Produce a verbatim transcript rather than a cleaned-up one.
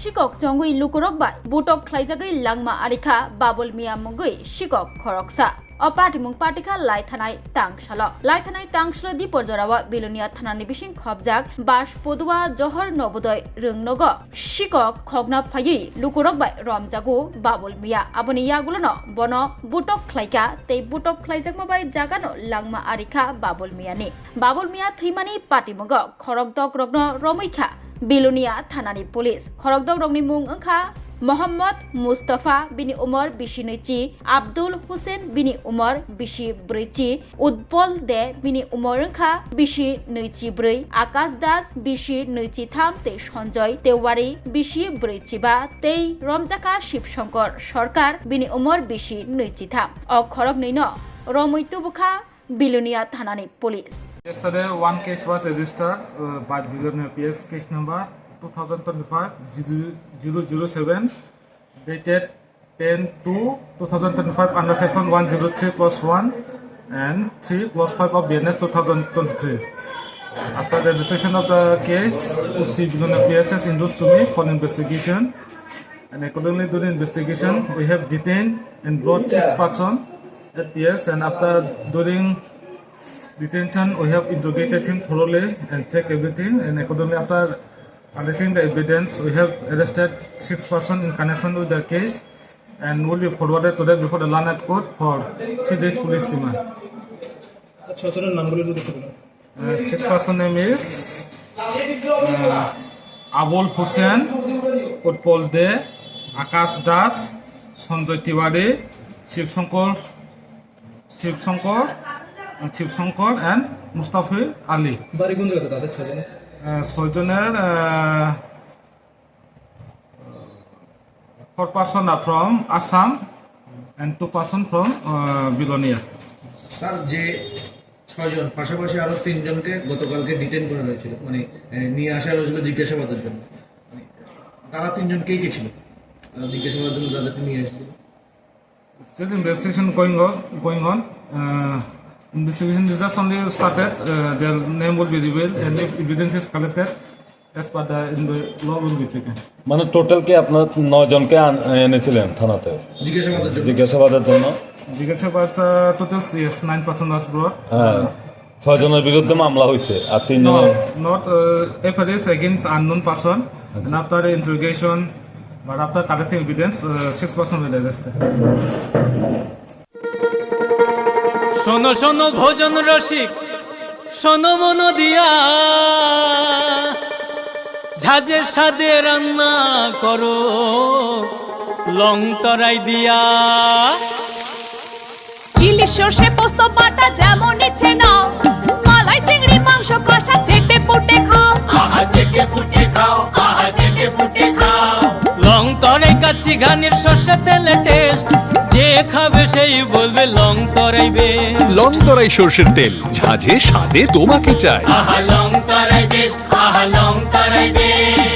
Sikok chongwi lukurok bai butok khlaijagwi langma arikha Babul Mia mungwi sikok khoroksa. O patimung patikha Laithanai tangsalo. Laithanai tangsalo dipor jorao Bilonia thanani bising khopjak Bas Podua Johor Nobodoi rwngnogo sikok khokna phaiwi lukurok bai romjago Babul Mia. Aboni yagulono bono butok khlaikha tei butok khlaijakma bai jagano langma arikha Babul Miani. Babul Mia thwimani patimungo khorokdok rokno romwi kha Bilonia thanani police. Khorokdok rokni mung wngkha Mohammad Mustafa, bini umor bisi nwichi, Abdul Hussein, bini umor bisi brwichi, Utpol De, bini umor wngkha bisi nwichi brwi, Akash Das, bisi nwichi tham, tei Sanjoy Tewari, bisi brwichi ba, tei romjakha Shiv Shankar Sarkar, bini umor bisi nwichi tham. O khoroknwino romwi tubukha Bilonia thanani police. Yesterday, one case was registered uh, by Bilonia P S, case number two thousand twenty-five zero zero seven, dated ten two two thousand twenty-five under section one zero three clause one and three clause five of B N S two thousand twenty-three. After the registration of the case, O C Bilonia P S has induced to me for investigation. And accordingly, during investigation, we have detained and brought six person at P S, and after, during detention, we have interrogated him thoroughly and checked everything. And accordingly, after collecting the evidence, we have arrested six person in connection with the case and will be forwarded today before the learned court for three days police remand. আচ্ছা, ছজনের নামগুলো যদি একটু বলেন। Uh, six person name is uh, Abul Hussein, Utpol De, Akash Das, Sanjoy Tiwari, Shiv Shankar, Shiv Shankar, uh, Shiv Shankar and Mustafi Ali. বাড়ি কোন জায়গাতে তাদের ছজনের? Uh, ছয়জনের uh, four person are from Assam and two person from uh, Bilonia. Sir, যে ছয়জন, পাশাপাশি আরো তিনজনকে গতকালকে ডিটেইন করা হয়েছিল, মানে এ, নিয়ে আসা হয়েছিল জিজ্ঞাসাবাদের জন্য। মানে, তারা তিনজন কে কে ছিল? আহ, জিজ্ঞাসাবাদের জন্য যাদেরকে নিয়ে এসেছিল। Still investigation going on, going on. Uh, investigation is just only started. Uh, their name will be revealed and if evidence is collected, as per the in the law will be taken. মানে টোটাল কি আপনার নয় জনকে আন- এনেছিলেন থানাতে জিজ্ঞাসাবাদের জন্য। জিজ্ঞাসাবাদের জন্য? জিজ্ঞাসাবাদ uh, total yes, nine person was brought. হ্যাঁ, ছয় জনের বিরুদ্ধে মামলা হয়েছে আর তিন No, জনের not uh, F I R is against unknown person. And after the interrogation, but after collecting evidence, uh, six person were arrested. শোনো শোনো ভোজন রসিক, শোনো মন দিয়া, ঝাঁঝের স্বাদে রান্না করো লং তরাই দিয়া। ইলিশ সর্ষে পোস্ত বাটা যেমন ইচ্ছে নাও, মালাই চিংড়ি মাংস কষা চেটে পুটে খাও। আহা চেটে পুটে খাও, আহা চেটে পুটে খাও। লং তরাই কাচ্চি ঘানির সর্ষে তেলে টেস্ট, যে খাবে সেই বলবে লং তরাই বেস্ট। লং তরাই সর্ষের তেল, ঝাঁঝে স্বাদে তোমাকে চাই। আহা লং তরাই বেস্ট, আহা লং তরাই বেস্ট।